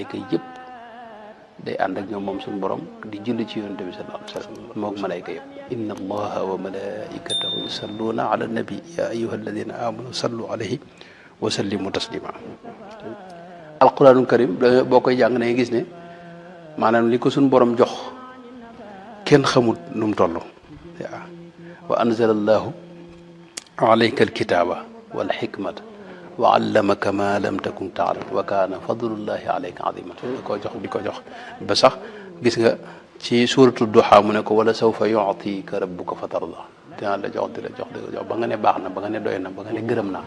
malayka yëpp day ànd ak ñoom moom suñu borom di julli ci yonente bi sallallahu alayhi wa sallam moog malayka yëpp inna allaha wa malaikatahu yusalluna ala nabi ya ayuha alladina amanu sallu alayhi wa sallimu taslima alquranul karim boo koy jàng ne gis ne maanaam li ko suñu borom jox kenn xamut nu mu toll waaw wa anzala allahu alayka alkitaba wal hikmata wa allamaka ma lam takun taalam wa kaana fadlullahi alayka aziman di ko jox ba sax gis nga ci suuratu duha mu ne ko wala sawfa yu'tika rabbuka fatarda dinaa la jox di la jox ba nga ne baax na ba nga ne doy na ba nga ne gërëm naa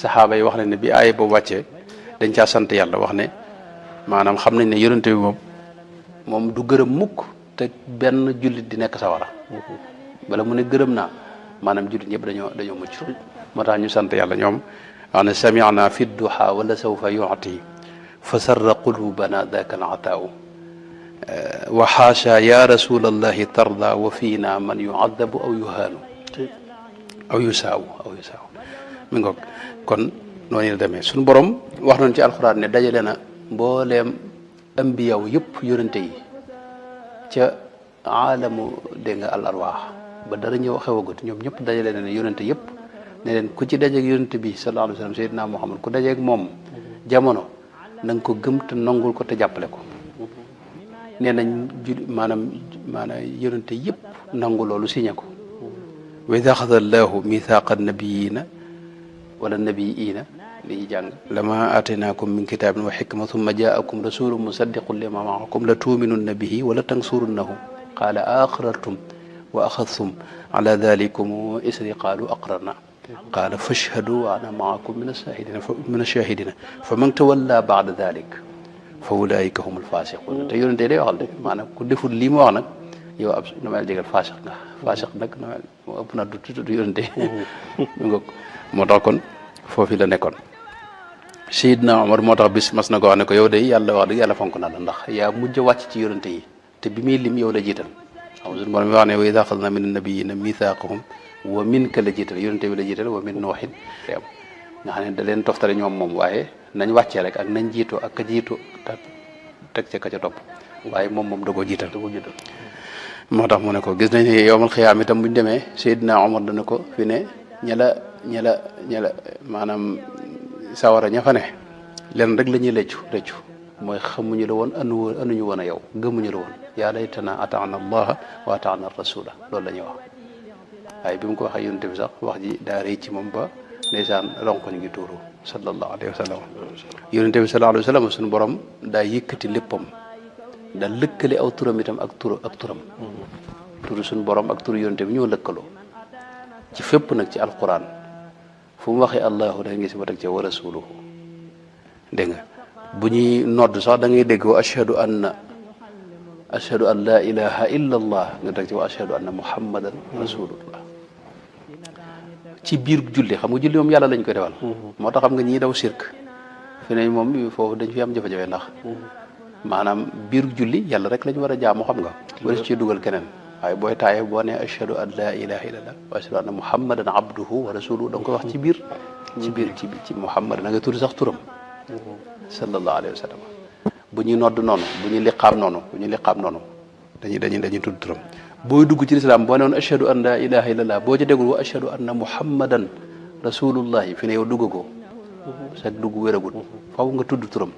saxaaba yi wax nañ ne bi aaya boobu wàccee dañ caa sant yàlla wax ne maanaam xam nañ ne yonente bi moom du gërëm mukk te benn jullit di nekk sawara bala mu ne gërëm naa maanaam jullit ñëpp dañoo mucc moo tax ñu sant yàlla ñoom wax ne sami'na fi duha wala sawfa yu'ti fa sarra qulubana daka al-ataa'u wa xaasha ya rasulallahi tarda wa fiina man yu'adabu aw yuhaanu aw yusaawu mi ngoog kon noonu la demee suñu borom wax nañ ci alxuraan ne dajale na mbooleem ambiyaw yëpp yonente yi ca aalamu dégg nga al arwaax ba dara ñëw xewagut ñoom ñëpp dajale na ne yonente yëpp ne leen ku ci dajeeg yonente bi sallallahu alayhi wa sallam Seydina Muhammad ku dajeeg moom jamono na nga ko gëm te nangul ko te jàppale ko nee nañ maanaam yonente yëpp nangu loolu signé ko wa idha akhadha allahu mithaqa nabiyina wala nabiyiina li ñuy jàng lama ataynakum min kitabin wa hikma thumma jaakum rasulun musaddiqun lima ma'akum la tu'minunna bihi wala tansurunnahu qala aqrartum wa akhadhtum ala dhalikum isri qalu aqrarna qala fashhadu wa ana ma'akum min ash-shahidina faman tawalla ba'da dhalik fa ulaika humul fasiqun te yonente day waxal de maanaam ku deful lii mu wax nag yow ab na ma jégal fasiq nga fasiq nag moo ëpp na du tudd yonente moo tax kon foofu la nekkoon Seydina Omar moo tax bis mas na ko wax ne ko yow de yàlla wax dëgg yàlla fonk na la ndax yaa mujj a wàcc ci yonente yi te bi muy lim yow la jiital xam suñu borom mi wax ne wa idha akhadna min an-nabiyina mithaqahum wa minka la jiital yonente bi la jiital wa min nooxin am nga xam ne da leen toftale ñoom moom waaye nañ wàccee rek ak nañ jiitoo ak ka jiitu teg ca ka ca topp waaye moom da koo jiital moo tax mu ne ko gis nañ ne yowmal xiyaam itam buñ demee Seydina Omar dana ko fi ne ña la maanaam sawara ña fa ne leen rek la ñuy rëccu mooy xamuñu la woon anuñu woon a yow gëmuñu la woon yaa laytana ataana allaha wa ataana rasula loolu la ñuy wax waaye bi mu ko waxee yonent bi sax wax ji daa rëy ci moom ba ndeysaan ronkoñ gi tuuru sallallahu alayhi wa sallam yonent bi sallallahu alayhi wa sallam suñu borom daa yëkkati léppam da lëkkale aw turam itam ak turam turu suñu borom ak turu yonent bi ñoo lëkkaloo ci fépp nag ci alquran fu mu waxee allahu da nga gis ba teg ca wa rasuluhu dégg nga bu ñuy nodd sax da ngay dégg wa ashhadu an la ilaha illa allah nga teg ci wa ashhadu anna muhammadan rasulullah ci biir julli xam nga julli moom yàlla lañ koy defal moo tax xam nga ñii daw sirk fi ne moom foofu dañ fi am jafe-jafe ndax maanaam biir julli yàlla rek lañ war a jaamu xam nga wala ci dugal keneen waaye booy taaye boo ne ashhadu an la ilaha illallah wa ashhadu anna muhammadan abduhu wa rasuluhu da nga koy wax ci biir ci muhammad na nga tudd sax turam sallallahu alayhi wa sallam bu ñuy nodd noonu bu ñuy liqaam noonu dañuy tudd turam booy dugg ci lislaam boo ne woon ashhadu an la ilaha illallah boo ci déggul wa ashhadu anna muhammadan rasulullahi fi ne yow dugg ko sa dugg wéragul faw nga tudd turam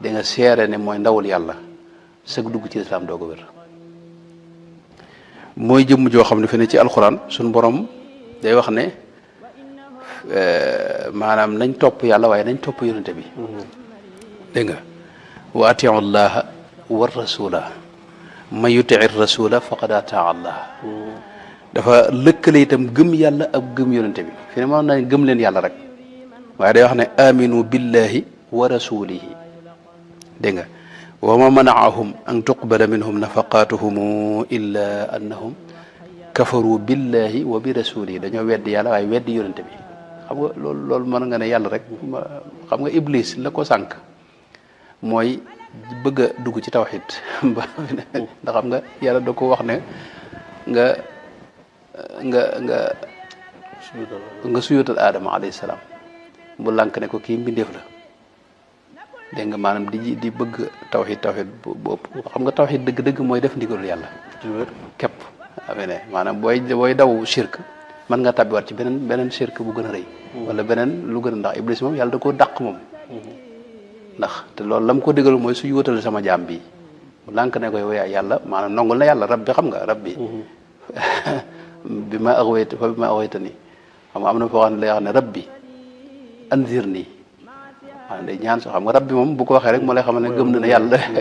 da nga seere ne mooy ndawul yàlla sa dugg ci lislaam doo ko wér mooy jëmm joo xam ne fi ne ci alxuraan suñu borom day wax ne maanaam nañ topp yàlla waaye nañ topp yonente bi dégg nga wa atiu llaha wa rasula man yutii rasula faqad ataa allah dafa lëkkale itam gëm yàlla ak gëm yonente bi fi ne moom nañ gëm leen yàlla rek waaye day wax ne aminu billahi wa rasulihi dégg nga wa ma manaahum an tuqbala minhum nafaqatuhum illa annahum kafaru billahi wa bi rasulihi dañoo weddi yàlla waaye weddi yonente bi xam nga loolu mën nga ne yàlla rek xam nga iblis la ko sànq mooy bëgg a dugg ci tawxid ndax xam nga yàlla da ko wax ne nga suyutal aadama alayhi salaam bu lànk ne ko kii mbindeef la dégg nga maanaam di bëgg tawxiid bu ëpp xam nga tawxiid dëgg-dëgg mooy def ndigalul yàlla képp amee maanaam booy daw shirk mën nga tàbbiwaat ci beneen shirk bu gën a rëy wala beneen lu gën a ndax iblis moom yàlla da koo dàq moom ndax te loolu la mu ko digal mooy suy wóotal sama jaam bi mu lànk ne koy woyaa yàlla maanaam nongul na yàlla rab bi xam nga rab bi bi ma axwayta nii xam nga am na foo xam ne lay wax ne rab bi anzir nii maanaam day ñaan soo xam nga rab bi moom bu ko waxee rek moo lay xam ne gëm na ne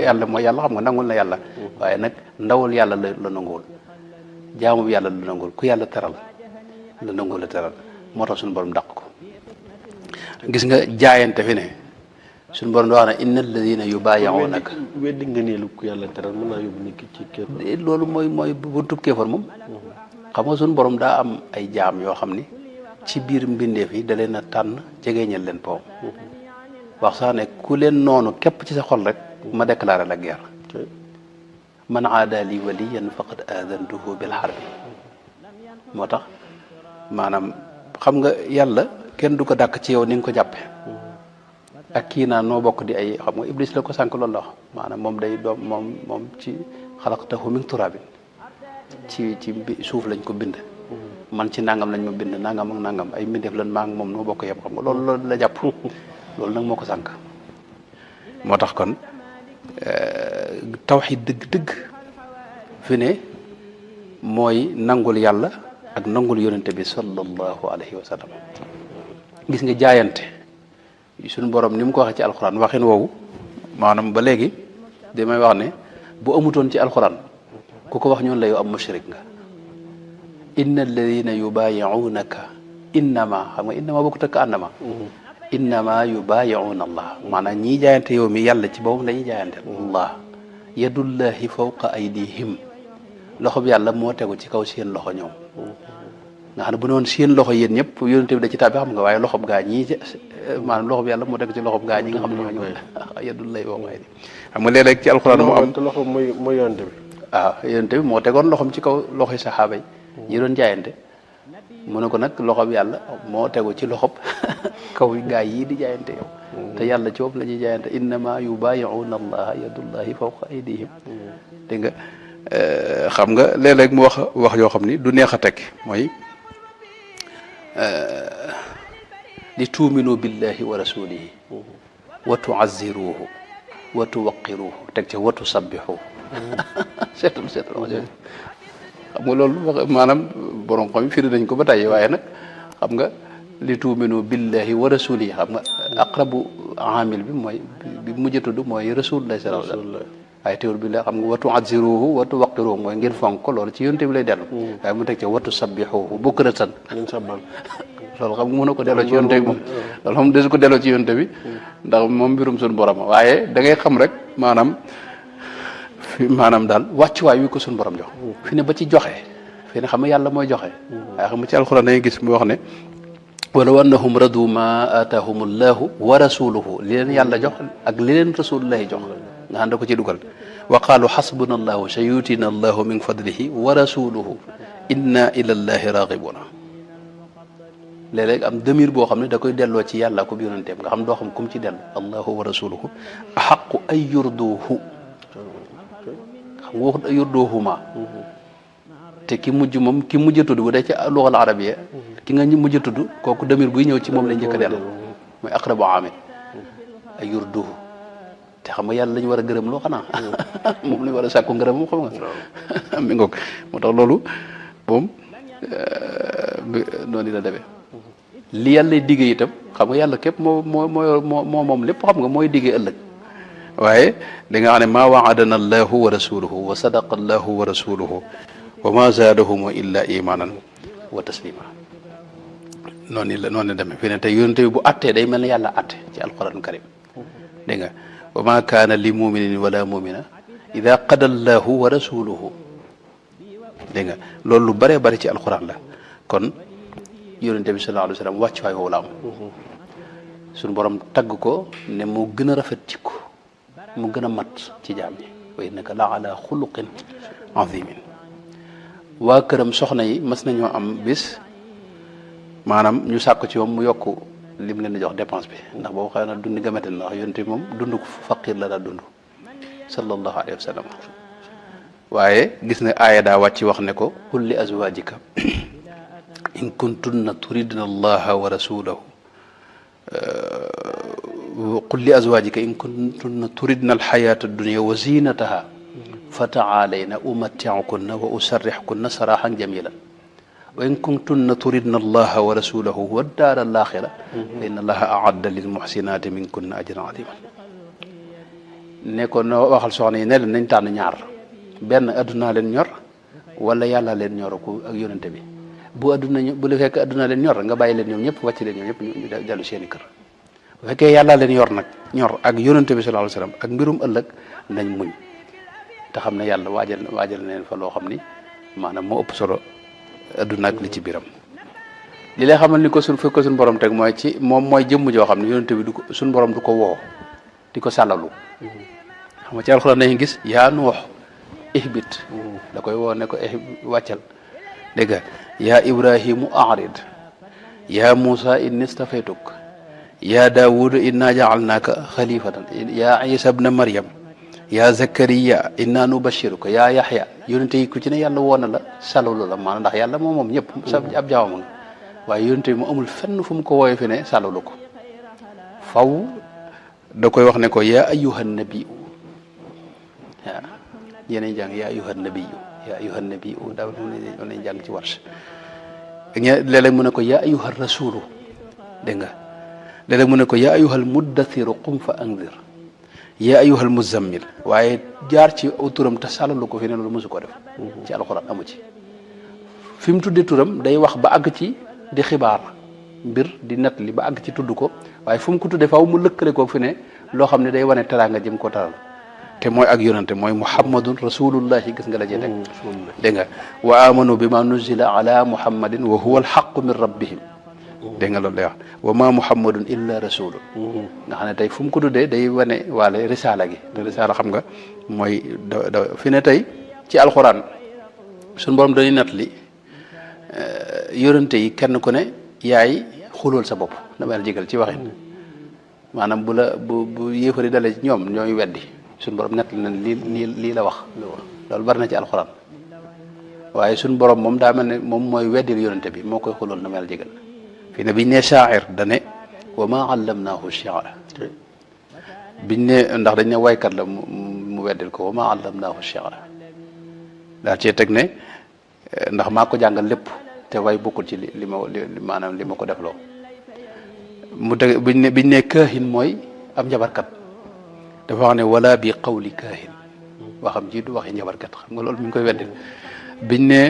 yàlla mooy yàlla xam nga nangul na yàlla waaye nag ndawul yàlla la nanguwul jaamu bi yàlla la nanguwul ku yàlla teral la nanguwul la teral moo tax suñu borom dàq ko gis nga jaayante fi ne suñu borom da wax ne inna alladina yubaayi'unaka weddi nga nii lu ku yàlla teral mën naa yóbbu nit ki ci kéefar loolu mooy buntub kéefar moom xam nga suñu borom daa am ay jaam yoo xam ni ci biir mbindeef yi da leen a tànn jegeñal leen po wax sax ne ku leen noonu képp ci sa xol rek ma déclaré la guerre man aada li waliyan faqad aadantuhu bil harbi moo tax maanaam xam nga yàlla kenn du ko dàkk ci yow ni nga ko jàppe ak kii naa noo bokk di ay xam nga iblis la ko sànk loolu la wax maanaam moom day doom moom ci xalaqtahu min turabin ci suuf lañ ko bind man ci nangam lañ ma bind nangam ak nangam ay mbindeef lan maa ngi moom noo bokk yëpp xam nga loolu la jàpp loolu nag moo ko sànk moo tax kon tawxiid dëgg-dëgg fi ne mooy nangul yàlla ak nangul yonente bi sallallahu alayhi wa sallam gis nga jaayante suñu borom ni mu ko waxee ci alxuraan waxin woowu maanaam ba léegi damay wax ne bu amutoon ci alxuraan ku ko wax ñoon la yow am mushrik nga inna alladina yubaayi'unaka innama xam nga innama bokku tëkk annama innama yubaayi'una allah maanaam ñii jaayante yow mi yàlla ci boppam lañuy jaayante allah yadullahi fawqa aydihim loxo bi yàlla moo tegu ci kaw seen loxo ñoom nga xam ne bu ne woon seen loxo yéen ñëpp yonente bi da ci tàbbi xam nga waaye loxo gaa ñii maanaam loxo bi yàlla moo tegu ci loxo gaa ñi nga xam ne ñoo yadullahi fawqa aydihim xam nga léeg-léeg ci alxuraan mu am loxo mooy yonente bi waaw yonente bi moo tegoon loxom ci kaw loxoy saxaaba yi ñi doon jaayante mu ne ko nag loxob yàlla moo tegu ci loxob kaw gaa yii di jaayante yow te yàlla ci bopp la ñuy jaayante innama yubaayi'una allaha yadullahi fawqa aydihim dégg nga xam nga léeg-léeg mu wax yoo xam ni du neex a teg mooy li tuuminu billahi wa rasulihi wa tu'azziruhu wa tuwaqqiruhu teg ca wa tusabbihuhu seetal xam nga loolu maanaam borom xam firi nañ ko ba tey waaye nag xam nga li tuuminu billahi wa rasulihi xam nga aqrabu amil bi mooy bi mujj tudd mooy rasulullah sallallahu alayhi wasallam waaye teewul bi la xam nga wa tu'azziruhu wa tuwaqqiruhu mooy ngir fonk ko loolu ci yonte bi lay dellu waaye mu teg ca wa tusabbihuhu bukratan loolu xam nga mën na ko delloo ci yonte bi moom loolu xam desu ko delloo ci yonte bi ndax moom mbirum suñu borom waaye da ngay xam rek maanaam daal wàccuwaay wi ko suñu borom jox fi ne ba ci joxe fi ne xam nga yàlla mooy joxe waaye xam nga ci alxuraan dañuy gis mu wax ne walaw annahum radu ma aataahum llahu wa rasuluhu li leen yàlla jox ak li leen rasulullahi jox nga xam da ko ci dugal wa qaalu xasbuna allahu sayutina allahu min fadlihi wa rasuluhu inna ila llahi raghibuna léeg-léeg am demir boo xam ne da koy delloo ci yàlla ko yonenteem nga xam doo xam kum ci dellu allahu wa rasuluhu axaqu ay yurduhu waxut yurduhuma te ki mujj moom ki mujj a tudd bu dee ci luxal arabiya ki nga mujj a tudd kooku demir buy ñëw ci moom lañ njëkk a dellu mooy aqrabu amil ay yurduhu te xam nga yàlla lañu war a gërëm loo xanaa moom lañu war a sàkku ngërëm moom xam nga mi ngoog moo tax loolu moom noonu la demee li yàlla diggee itam xam nga yàlla képp moom lépp xam nga mooy diggee ëllëg waaye da nga xam ne maa waadana allahu wa rasuluhu wa sadaqa allahu wa rasuluhu wa ma zaadahum illa imanan wa taslima noonu la demee fi ne tey yonente bi bu attee day mel ne yàlla atte ci alquran karim dégg nga wa ma kaana li muminin wala mumina ida qada allahu wa rasuluhu dégg nga loolu lu bëree bëri ci alquran la kon yonente bi sallallahu alayhi wa sallam wàcc waay woowu la am suñu borom tagg ko ne moo gën a rafet ci ko mu gën a mat ci jaam yi wa innaka la ala xuluqin azimin waa këram soxna yi mas nañoo am bis maanaam ñu sàkk ci moom mu yokk lim leen di jox dépense bi ndax boobu xëy na dund gamete na ndax yonent bi moom dund ko faqir la daa dund sallallahu alayhi wa sallam waaye gis nga aaya daa wàcc wax ne ko qul li azwajika in kuntunna turidna allaha wa rasulahu qul li azwajika in kuntunna turidna alxayata addunia wa zinataha fa taalayna umatticukunna wa usarrixkunna saraxan jamilan wa in kuntunna turidna allaha wa rasulahu wa daara alaxira fa inna allaha aadda lilmuxsinati minkunna ajran adiman ne ko no waxal soxna yi ne leen nañ tànn ñaar benn addunaa leen ñor wala yàlla leen ñor ko ak yonente bi bu adduna bu la fekk addunaa leen ñor nga bàyyi leen ñoom ñëpp wàcc leen ñoom ñëpp ñu dellu seeni kër bu fekkee yàlla leen yor nag ñor ak yonente bi sallallahu alayhi wasallam ak mbirum ëllëg nañ muñ te xam ne yàlla waajal na leen fa loo xam ni maanaam moo ëpp solo adduna ak li ci biiram li lay xamal ni ko suñ fekk suñ borom teg mooy ci moom mooy jëmm joo xam ne yonente bi du ko suñ borom du ko woo di ko sàllalu xam nga ci alxuraan nañu gis yaa nuux ihbit da koy woo ne ko wàccal dégg nga yaa ibrahimu arid yaa muusa inni stafaytuk yaa daawuda inna jaalnaaka xalifatan yaa isa bna maryam yaa zakariya inna nubashiruka yaa yaxya yonente yi ku ci ne yàlla woon na la salalu la maanaam ndax yàlla moom ñëpp sa ab jaamam nga waaye yonente bi mu amul fenn fu mu ko wooye fi ne salalu ko faw da koy wax ne ko yaa ayyuhan nabiyu waaw yéenay jàng yaa ayyuhan nabiyu yaa ayyuhan nabiyu daaw nañ jàng ci warsh léeg-léeg mu ne ko yaa ayyuhan rasulu dégg nga léeg-léeg mu ne ko yaa ayyuhal muddathiru qum fa anzir yaa ayyuhal muzammil waaye jaar ci turam te sàllalu ko fi ne loolu mosu ko def ci alxuraan amu ci fi mu tuddee turam day wax ba àgg ci di xibaar mbir di nett li ba àgg ci tudd ko waaye fu mu ko tuddee faaw mu lëkkale ko fi ne loo xam ne day wane teraanga jëm ko taral te mooy ak yonante mooy muhammadun rasulullahi gis nga la jee teg dégg nga wa amanu bi ma nuzila ala muhammadin wa huwa alxaqu min rabbihim dégg nga loolu lay wax wa ma muhammadun illa rasulun nga xam ne tey fu mu ko tuddee day wane waale risaala gi te risaala xam nga mooy fi ne tey ci alxuraan suñu borom dañuy nett li yonante yi kenn ku ne yaay xulool sa bopp dama la jégal ci waxin maanaam bu yéefari dalee ci ñoom ñooy weddi suñu borom nett na lii la wax loolu bari na ci alxuraan waaye suñu borom moom daa mel ne moom mooy weddil yonante bi moo koy xulool dama la jégal fii ne biñ ne shaa'ir dane wa ma allamnaahu shi'ra biñ ne ndax dañ ne waykat la mu weddil ko wa ma allamnaahu shi'ra daal cee teg ne ndax maa ko jàngal lépp te way bokkul ci li maanaam li ma ko defloo mu teg biñ ne kaahin mooy am njabarkat dafa wax ne wala bi qawli kaahin waxam ji du waxi njabarkat xam nga loolu mi ngi koy weddil biñ ne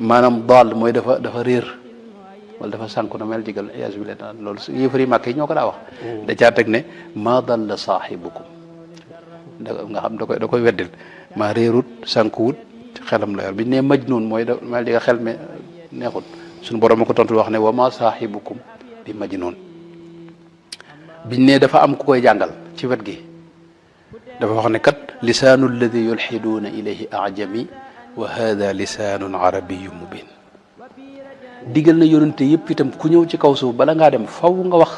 maanaam daal mooy dafa réer wala dafa sànku na mel jigal yaasu billah loolu yëfari màkk yi ñoo ko daa wax da caa teg ne maa dalla saaxibukum nga xam da koy weddil maa réerut sànkuwut xelam la yor biñ ne majnuun mooy da mel jiga xel me neexut suñu borom ma ko tontu wax ne wa ma saaxibukum bi majnuun biñ ne dafa am ku koy jàngal ci wet gi dafa wax ne kat lisaanu alladi yulxiduuna ilayhi ajami wa hada lisaanun arabiyyu mubin digal na yonente yëpp itam ku ñëw ci kaw suuf bala ngaa dem faw nga wax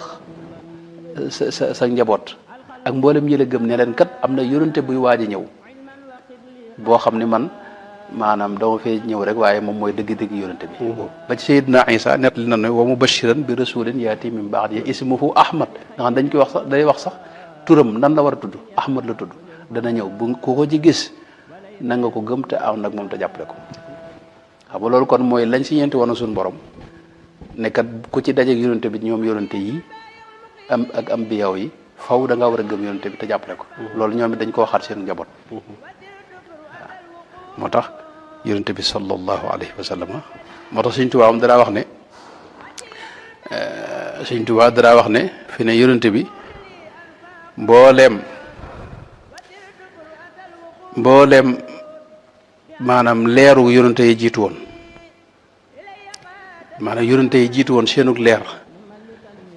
sa njaboot ak mboolem ñi la gëm ne leen kat am na yonente buy waaj a ñëw boo xam ne man maanaam dama fee ñëw rek waaye moom mooy dëgg-dëgg yonente bi ba ci Seydina Isa nett li na ne wa mubashiran bi rasulin yaati min ba'di ismuhu ahmad nga xam dañ koy wax sax day wax sax turam nan la war a tudd ahmad la tudd dana ñëw bu ku ko ci gis na nga ko gëm te ànd ak moom te jàppale ko xam nga loolu kon mooy lañ si ñeenti woon suñu borom ne kat ku ci dajeeg yonente bi ñoom yonente yi am ak am biyaw yi faw da nga war a gëm yonente bi te jàppale ko loolu ñoom it dañ koo xaar seen njaboot waaw moo tax yonente bi sallallahu alayhi wa sallam moo tax Sëñ Tuubaa am danaa wax ne Sëñ Tuubaa danaa wax ne fi ne yonente bi mbooleem maanaam leeru yonente yi jiitu woon maanaam yonente yi jiitu woon seenug leer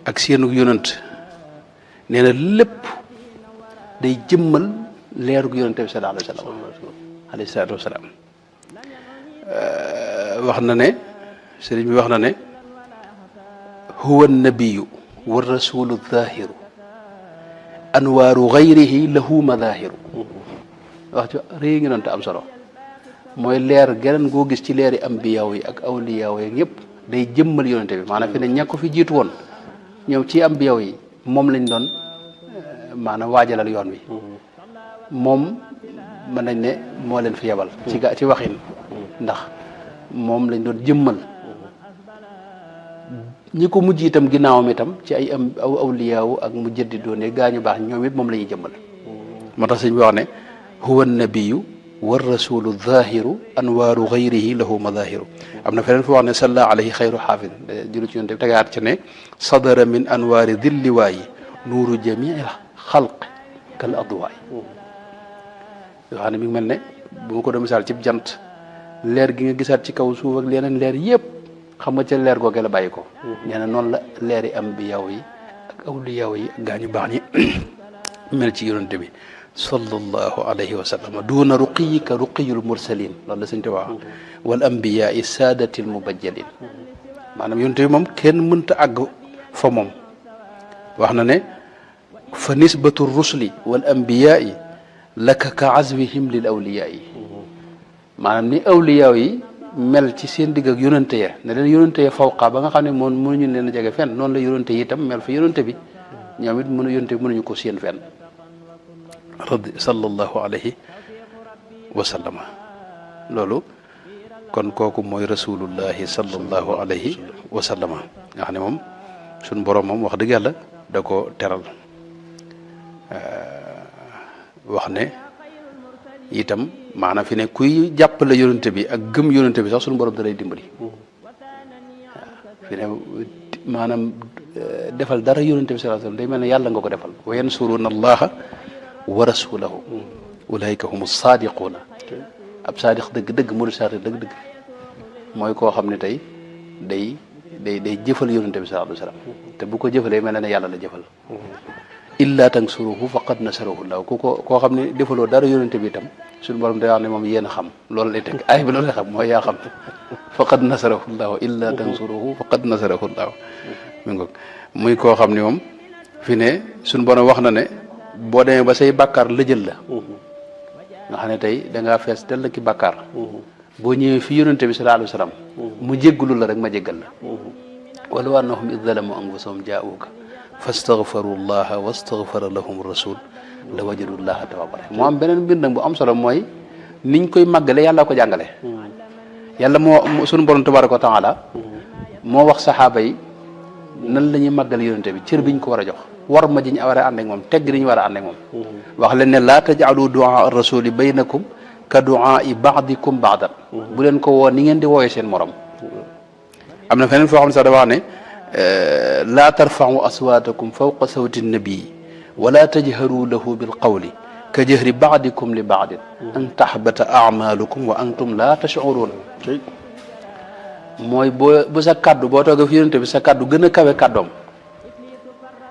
ak seenug yonent nee na lépp day jëmmal leerug yonente bi sallallahu alayhi salaatu wasalaam wax na ne sëriñ bi wax na ne huwa nabiyu wa rasulu zahiru anwaaru gayrihi lahu madahiru wax ci réy ngi noonu te am solo mooy leer geneen goo gis ci leeri ambiyaaw yi ak awliyaaw yi ñëpp day jëmmal yonente bi maanaam fi ne ña ko fi jiitu woon ñoom ci ambiyaaw yi moom lañ doon maanaam waajalal yoon wi moom mën nañ ne moo leen fi yebal ci waxin ndax moom lañ doon jëmmal ñi ko mujj itam ginnaawam itam ci ay awliyaaw ak mu jëddi doon gaañu baax ñoom it moom la ñuy jëmmal moo tax sëñ bi wax ne huwa nabiyu wa rasulu zahiru anwaaru gayrihi lahu madahiru am na feneen fu wax ne salla alayhi xayru xaafid julu ci yonte bi tegaat ci ne sadara min anwaari dilliwaayi nuuru jamii xalq kal adwaay yoo xam ne mi ngi mel ne bu ma ko doon misaal ci jant leer gi nga gisaat ci kaw suuf ak leneen leer yëpp xam nga ca leer googe la bàyyi ko nee na noonu la leeri ambiyaaw yi ak awliyaaw yi ak gaañu baax ñi mel ci yonente bi sallallahu alayhi wa sallam duuna ruqiyika ruqiyul mursalin loolu la sëñ te wax wal ambiyaai saadatil mubajjalin maanaam yonente bi moom kenn mënta àgg fa moom wax na ne fa nisbatu rusuli wal ambiyaai laka ka azwihim lil awliyaai maanaam ni awliyaaw yi mel ci seen digg ak yonente ya ne leen yonente ya fawqa ba nga xam ne moom mënuñu leen a jege fenn noonu la yonente yi itam mel fa yonente bi ñoom it yonente bi mënuñu ko seen fenn sallallahu alayhi wa sallama loolu kon kooku mooy rasulullahi sallallahu alayhi wa sallama nga xam ne moom suñ borom moom wax dëgg yàlla da ko teral wax ne itam maanaam fi ne kuy jàppale yonente bi ak gëm yonente bi sax suñu borom da lay dimbali waaw fi ne maanaam defal dara yonente bi sallallahu alayhi wasallam day mel ne yàlla nga ko defal wa yansuruna allaha wa rasulahu ulaika humu sadiquuna ab saadiq dëgg-dëgg murid saadiq dëgg-dëgg mooy koo xam ne tey day jëfal yonente bi sallallahu alayhi wasallam te bu ko jëfalee mel ne yàlla la jëfal illa tansuruhu faqad nasarahu llah koo xam ne defaloo dara yonente bi itam suñu borom day wax ne moom yéen a xam loolu lay teg ay bi loolu lay xam mooy yaa xam faqad nasarahu llah illa tansuruhu faqad nasarahu llah mi ngoog muy koo xam ne moom fi ne suñu borom wax na ne boo demee ba say bàkkaar lëjël la nga xam ne tey dangaa fees dell ki bàkkaar boo ñëwee fi yonente bi sallallahu alayhi wasallam mu jéggalu la rek ma jéggal la walaw annahum id zalamu anfusahum jaa'uuka fastaghfaru llaha wastaghfara lahum rasul la wajadu llaha tawwaban moo am beneen mbir nag bu am solo mooy niñ koy màggale yàlla ko jàngale yàlla moo sunu borom tabaraka wa taala moo wax saxaaba yi nan la ñuy màggale yonente bi cër biñ ko war a jox war ma jiñ war a ànd ak moom tegg niñ war a ànd ak moom wax leen ne laa taj'alu du'a ar-rasuli baynakum ka du'a'i ba'dikum ba'dan bu leen ko woo ni ngeen di wooyee seen morom am na feneen foo xam ne sax dafa wax ne laa tarfa'u aswaatakum fawqa sawti nabii wala tajharu lahu bil qawli ka jahri ba'dikum li ba'din an tahbata a'malukum wa antum la tash'urun mooy bu sa kaddu boo toogee fi yonente bi sa kaddu gën a kawe kaddoom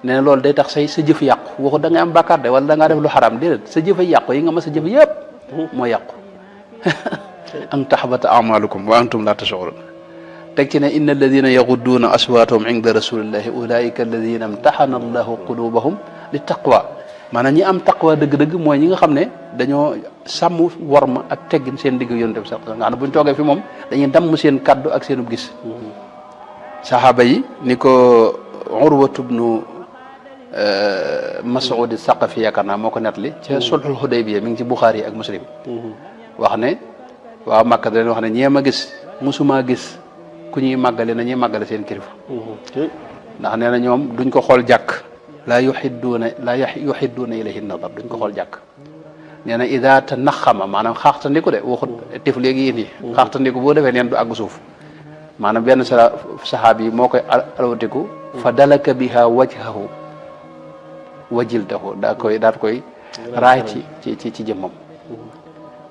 nee na loolu day tax sa jëf yàqu waxu da nga am bàkkaar de wala da ngaa def lu xaraam déedéet sa jëf a yàqu yi nga ma sa jëf yëpp moo yàqu an tahbata a'malukum wa antum la tash'urun teg ci ne inna alladina yaxudduuna aswaatahum inda rasulillahi ulaika alladina imtaxana allahu qulubahum li taqwa maanaam ñi am taqwa dëgg-dëgg mooy ñi nga xam ne dañoo sàmm worma ak teggin seen digg yonente bi sax nga xam ne buñ toogee fi moom dañuy damm seen kaddu ak seenub gis saxaaba yi ni ko urwatu bnu Mas'ud Saqafi yaakaar naa moo ko nettali ca sulhul Hudaybiya mi ngi ci Buxaari ak Muslim wax ne waaw Makka da leen wax ne ñeem a gis musuma gis ku ñuy màggale na ñuy màggale seen kilifa ndax nee na ñoom duñ ko xool jàkk laa yuhidduuna ilayhi nadar duñ ko xool jàkk nee na ida tanaxama maanaam xaaxtandiku de waxut tif léegi yéen yi xaaxtandiku boo defee neen du àgg suuf maanaam benn saxaabi yi moo koy alawtiku fa dalaka biha wajhahu wajiltahu daat koy raay ci jëmmam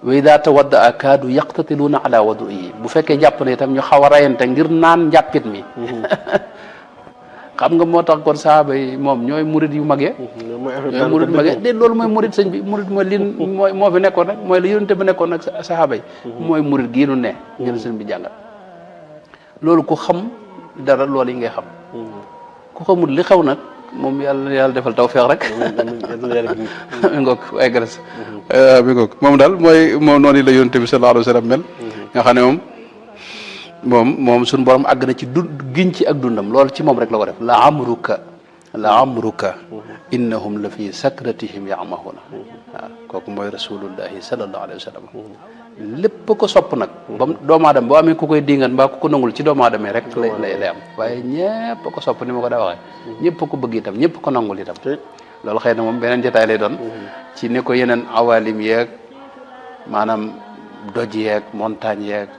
wa ida tawadda a kaadu yaqtatiluuna ala wadu'ihi bu fekkee jàpp ne itam ñu xaw a rayante ngir naan njàppit mi xam nga moo tax kon sahaaba yi moom ñooy murid yu magee ñooy murid yu magee déet loolu mooy murid sëñ bi murid mooy lin moo fi nekkoon rek mooy la yonente bi nekkoon nag sahaaba yi mooy murid gii nu ne ngeen sëñ bi jàngal loolu ku xam dara loolu yi ngay xam ku xamul li xew nag moom yàlla defal tawfeex rek mi ngoog ay garas mi ngoog moom daal moom noonu la yonent bi sallallahu alayhi wa sallam mel nga xam ne moom suñu borom àgg na ci giñ ci ak dundam loolu ci moom rek la ko def la amruka innahum la fi sakratihim ya'mahuna waaw kooku mooy rasulullahi sallallahu alayhi wa sallam lépp ko sopp nag ba doomu aadama boo amee ku koy dingan mbaa ku ko nangul ci doomu aadama rek lay am waaye ñëpp ko sopp ni ma ko daa waxee ñëpp ko bëgg itam ñëpp ko nangul itam loolu xëy na moom beneen jotaay lay doon ci ne ko yeneen awalim yeeg maanaam doj yeeg montagne yeeg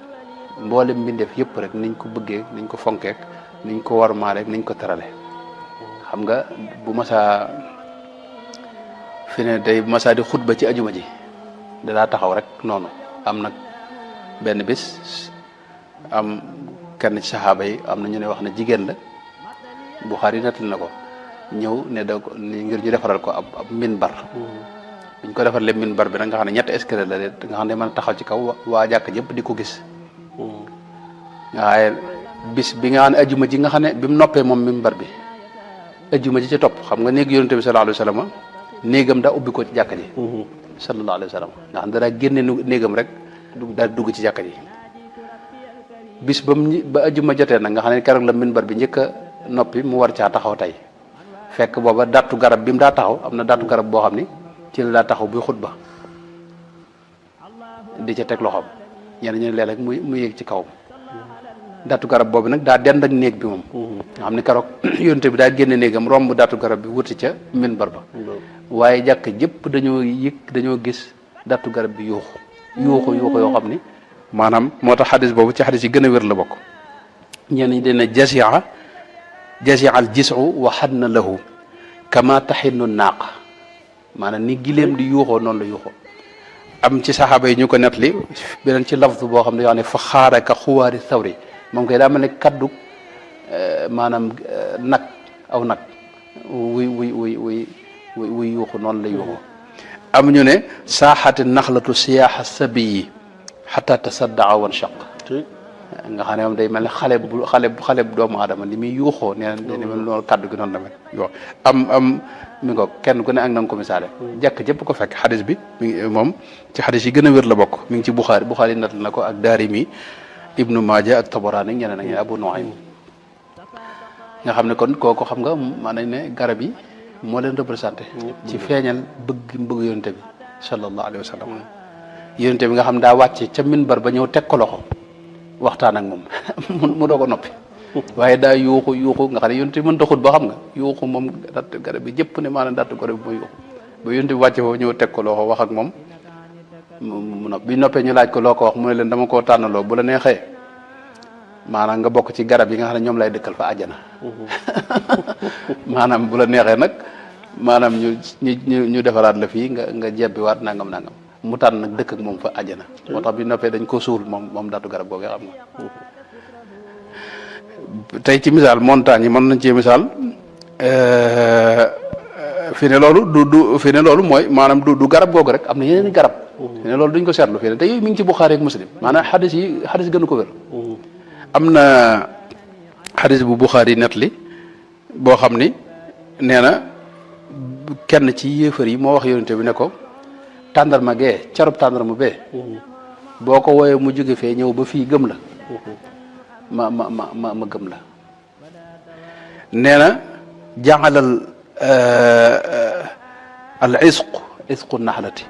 mboolem mbindeef yëpp rek niñ ko bëggee niñ ko fonkeek niñ ko warmaaleeg niñ ko terale xam nga bu masaa fi ne day bu masaa di xutba ci ajuma ji dalaa taxaw rek noonu am nag benn bis am kenn ci saxaaba yi am na ñu ne wax na jigéen la Buxaari nettali na ko ñëw ne da ko ngir ñu defaral ko ab minbar biñ ko defarlee minbar bi nag nga xam ne ñetti escalier la de nga xam ne mën a taxaw ci kaw waa jàkk jëpp di ko gis nga waaye bis bi nga xam ne ajuma ji nga xam ne bi mu noppee moom minbar bi ajuma ji ci topp xam nga néeg yonente bi sallallahu alayhi wa sallam néegam daa ubbi ko ci jàkka ji sallallahu alayhi wa sallam nga xam ne daa génne néegam rek daal dugg ci jàkka ji bis ba ajuma jotee nag nga xam ne keroog la minbar bi njëkk a noppi mu war caa taxaw tey fekk booba dattu garab bi mu daa taxaw am na dattu garab boo xam ni ci la daa taxaw buy xutba di ca teg loxoom ñenn ñu léeg-léeg mu yéeg ci kaw dattu garab boobu nag daa dend ak néeg bi moom nga xam ne keroog yonte bi daa génne néegam romb dattu garab bi wuti ca minbar ba waaye jàkk jëpp dañoo gis dattu garab bi yuuxu yoo xam ni maanaam moo tax xadis boobu ci xadis yi gën a wér la bokk ñenn ñi dina jasia al jisu wa xadna lahu kama taxinnu naaq maanaam ni gileem di yuuxoo noonu la yuuxoo am ci saxaaba yi ñu ko nettali beneen ci lafz boo xam ne yoo xam ne fa xaaraka xuwaari sawri moom koy daa mel ne kaddu maanaam nag aw nag wuy yuuxu noonu la yuuxoo am ñu ne saaxati naxlatu siyaaxa sabiyi xata tasaddaa wan shaq nga xam ne moom day mel ne xale bu doomu aadama li muy yuuxoo nee na mel loolu kaddu gi noonu la mel yoo am mi ngo kenn ku ne ak na nga ko misaale jàkk jëpp ko fekk xadis bi moom ci xadis yi gën a wér la bokk mi ngi ci Buxaari natt na ko ak Daarimi Ibnu Maaja ak Tabaraani ñeneen ak ñeneen Abu Nuaym nga xam ne kon kooku xam nga maa nañ ne garab yi moo leen représenté ci feeñal bëgg yonente bi sallallahu alayhi wa sallam yonente bi nga xam daa wàcce ca minbar ba ñëw teg ko loxo waxtaan ak moom mu doo ko noppi waaye daa yuuxu nga xam ne yonente bi mënta xut ba xam nga yuuxu moom datt garab bi jëpp ne maanaam datt garab bi mooy yuuxu ba yonente bi wàcce foofu ñëw teg ko loxo wax ak moom mu nopp bi noppee ñu laaj ko loo ko wax mu ne leen dama koo tànnaloo bu la neexee maanaam nga bokk ci garab yi nga xam ne ñoom lay dëkkal fa àjjana maanaam bu la neexee nag maanaam ñu defaraat la fii nga jebbiwaat nangam mu tànn nag dëkk ak moom fa àjjana moo tax bi noppee dañ ko suul moom dattu garab boobu xam nga tey ci misaal montagne yi mën nañ ci misaal fi ne loolu fi ne loolu mooy maanaam du garab googu rek am na yeneen i garab fi ne loolu duñ ko seetlu fi ne te yooyu mi ngi ci Buxaari ak Muslim maanaam xadis gënu ko wér am na xadis bu Buxaari nettali boo xam ni nee na kenn ci yéefar yi moo wax yonente bi ne ko tàndarma gee carub tàndarma bee boo ko wooyee mu jóge fee ñëw ba fii gëm la ma gëm la nee na jàngalal al isqu naxlati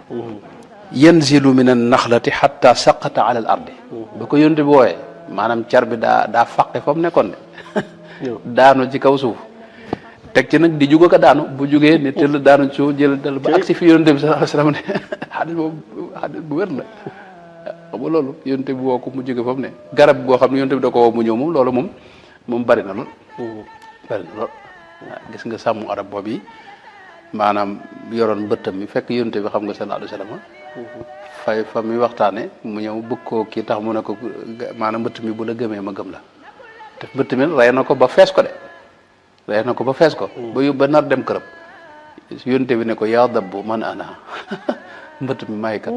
yanzilu min an naxlati xatta saqata ala al ardi ba ko yonente bi wooyee maanaam car bi daa faqe fa mu nekkoon de daanu ci kaw suuf teg ci nag di juga ko daanu bu jugee ne tëll daanu ci suuf jël dal ba agsi fi yonente bi sallallahu alayhi wasallam ne xadis boobu xadis bu wér la xam nga loolu yonente bi woo ko mu jóge fa mu ne garab goo xam ne yonente bi da ko woo mu ñëw moom loolu moom bari na lool bari na lool waaw gis nga sàmm arab boobu yi maanaam yoroon mbëttam mi fekk yonente bi xam nga sallallahu alayhi wasallam fay fa mi waxtaane mu ñëw bëgg koo kii tax mu ne ko maanaam mbëtt mi bu la gëmee ma gëm la te mbëtt mi rey na ko ba fees ko de rey na ko ba fees ko ba nar dem këram yonte bi ne ko yaa dabbu man ana mbëtt mi maay kat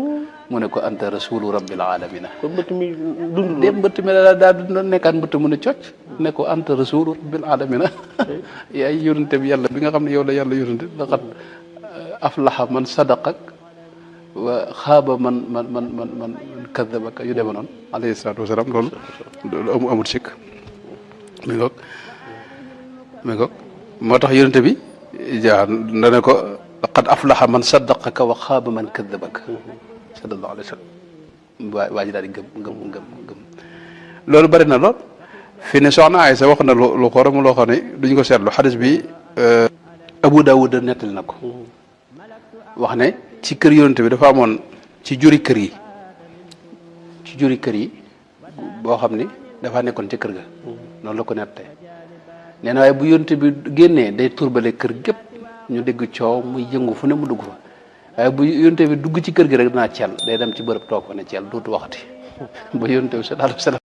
mu ne ko anta rasulu rabbil alamina kon mbëtt mi dund de mbëtt mi la daa dund nekkaat mbëtt mu ne cocc ne ko anta rasulu rabbil alamina yaay yónente bi yàlla bi nga xam ne yow la yàlla yónente laqad aflaha man sadaqak wa xaaba man kadabaka yu deme noonu alayhi salaatu wasalaam loolu amul sikk mi ngoog moo tax yónente bi jaa dane ko laqad aflaha man saddaqaka wa xaaba man kadabaka sallallahu alayhi wa sallam waa ji daal di gëm loolu bari na lool fi ne soxna Aysa wax na lu xorom loo xam ne duñ ko seetlu xadis bi Abu Daawud nettali na ko wax ne ci kër yonent bi dafa amoon ci juri kër yi boo xam ni dafa nekkoon ci kër ga noonu la ko nettee nee na waaye bu yonent bi génnee day turbale kër gépp ñu dégg coow muy yëngu fu ne mu dugg fa waaye bu yonent bi dugg ci kër gi rek dinaa ceel day dem ci bërëb toog fa ne ceel dootu waxati ba yonent bi sallallahu alayhi wa sallam